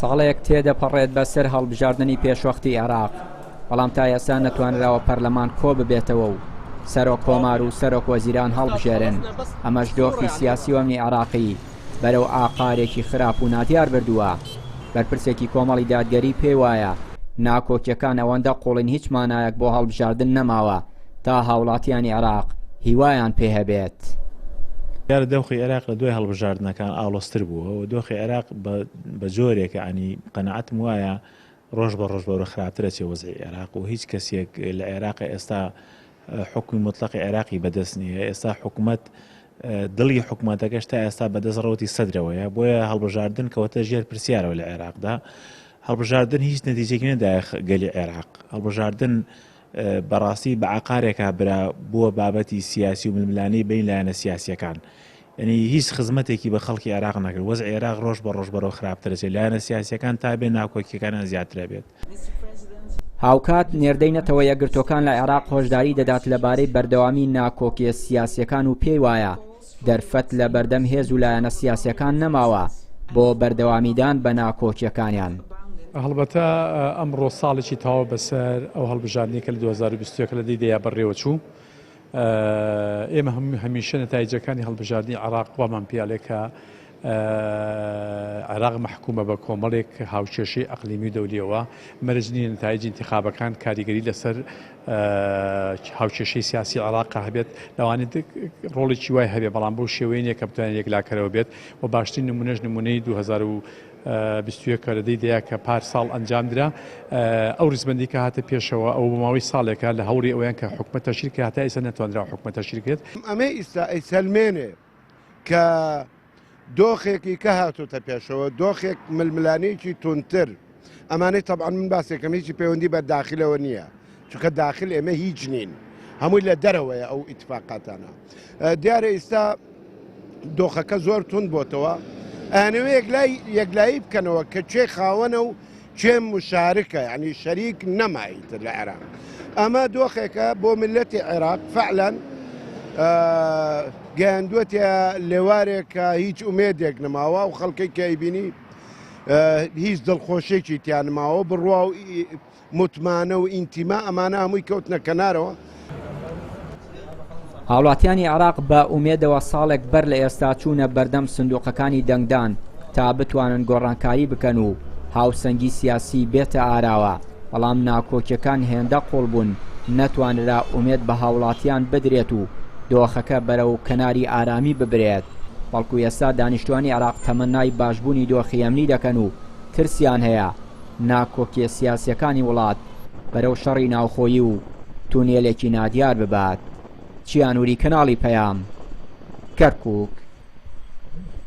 ساڵێک تێدەپەڕێت بەسەر هەڵبژاردنی پێشوەختی عێراق، بەڵام تا ئێستا نەتوانراوە پەرلەمان کۆببێتەوە و سەرۆک کۆمار و سەرۆک وەزیران هەڵبژێرن، ئەمەش دۆخی سیاسی و ئەمنی عێراقی بەرەو ئاقارێکی خراپ و نادیار بردووە. بەرپرسێکی کۆمەڵی دادگەری پێی وایە ناکۆکیەکان ئەوەندە قوڵین هیچ مانایەک بۆ هەڵبژاردن نەماوە تا هاوڵاتیانی عێراق هیوایان پێ هەبێت. دیارە دۆخی عێراق لە دوای هەڵبژاردنەکان ئاڵۆزتر بووە و دۆخی عێراق بە جۆرێکە یانی قەناعەتم وایە ڕۆژ بە ڕۆژ بەرەو خراپتر ئەچێ وەزعی عێراق و هیچ کەسێک لە عێراق ئێستا حکومی مطلقی عێراقی بەدەست نییە ئێستا حکومەت دڵی حکومەتەکەش تا ئێستا بەدەست ڕەوتی سەدرەوەیە بۆیە هەڵبژاردن کەوتە ژێر پرسیارەوە لە عێراقدا هەڵبژاردن هیچ نەتیجێکی نەدایە گەلی عێراق هەڵبژاردن بەڕاستی بە عقارێکا برا بووە بابەتی سیاسی و ململانێی بین لایەنە سیاسیەکان یعنی هیچ خزمەتێکی بە خەڵکی عێراق نەکرد وەزعی عێراق ڕۆژ بە ڕۆژ بەرەو خراپتر دەچێت لایەنە سیاسیەکان تا بێ ناکۆکیەکانیان زیاتر بێت. هاوکات نێردەی نەتەوە یەکگرتووەکان لە عێراق هۆشداری دەدات لەبارەی بەردەوامی ناکۆکیە سیاسیەکان و پێی وایە دەرفەت لە بەردەم هێز و لایەنە سیاسیەکان نەماوە بۆ بەردەوامیدان بە ناکۆکیەکانیان. هەڵبەتە ئەمڕۆ ساڵێکی تەواو بەسەر ئەو هەڵبژاردنەی کە لە 2021 لە دەی دەیا بەڕێوەچوو، ئێمە هەمیشە نەتایجەکانی هەڵبژاردنی عێراق وامان پێ ئەڵێ کە عێراق مەحکومە بە کۆمەڵێک هاوکێشەی ئەقلیمی و دەولیەوە، مەرج نییە نەتایجی ئینتیخابەکان کاریگەری لەسەر هاوکێشەی سیاسی عێراق هەبێت، لەوانەیە ڕۆڵێکی وای هەبێت، بەڵام بەو شێوەیە نییە کە بتوانێت یەکلاکەرەوە بێت و باشترین نمونەش نمونەی 2021 کە لە دەی دەیا کە پار ساڵ ئەنجامدرا، ئەو ڕیزبەندی کە هاتە پێشەوە ئەو بۆ ماوەی ساڵێکە لە هەوڵی ئەوەیان کە حکومەت تەشکیل کرا، هەتا ئێستا نەتوانراوە حکومەت تەشکیل بکرێت. ئەمەی ئیستا ئەیسەلمێنێ کە دۆخێکی کە هاتۆتە پێشەوە، دۆخێک ململانێیەکی توندتر، ئەمانەی تەبعەن من باسێکم هیچی پەیوەندی بە داخلەوە نییە، چونکە داخل ئێمە هیچ نین، هەمووی لە دەرەوەیە ئەو ئیتفاقاتانە. دیارە ئیستا دۆخەکە زۆر توند بۆتەوە، ئەیانەوێ یەکلایی بکەنەوە کە کێ خاوەنە و کێ مشارکە یعنی شەریک نەما ئیتر لە عێراق. ئەمە دۆخێکە بۆ میللەتی عێراق فعلا گەیاندووەتە لێوارێک کە هیچ ئومێدێک نەماوە و خەڵکەی کە ئەیبینی هیچ دڵخۆشێکی تیا نماوە بڕوا و متمانە و ئینتیما ئەمانە هەمووی کەوتنە کەنارەوە. هاوڵاتیانی عێراق بە ئومێدەوە ساڵێک بەر لە ئێستا چوونە بەردەم سندوقەکانی دەنگدان تا بتوانن گۆڕانکاری بکەن و هاوسەنگی سیاسی بێتە ئاراوە، بەڵام ناکۆکیەکان هێندە قوڵ بوون نەتوانرا ئومێد بە هاوڵاتیان بدرێت و دۆخەکە بەرەو کەناری ئارامی ببرێت، بەڵکو ئێستا دانیشتوانی عێراق تەمەنای باشبوونی دۆخی ئەمنی دەکەن و ترسیان هەیە ناکۆکیە سیاسیەکانی وڵات بەرەو شەڕی ناوخۆیی و تونێلێکی نادیار ببات. چیانوری کەناڵی پەیام، کەرکوک.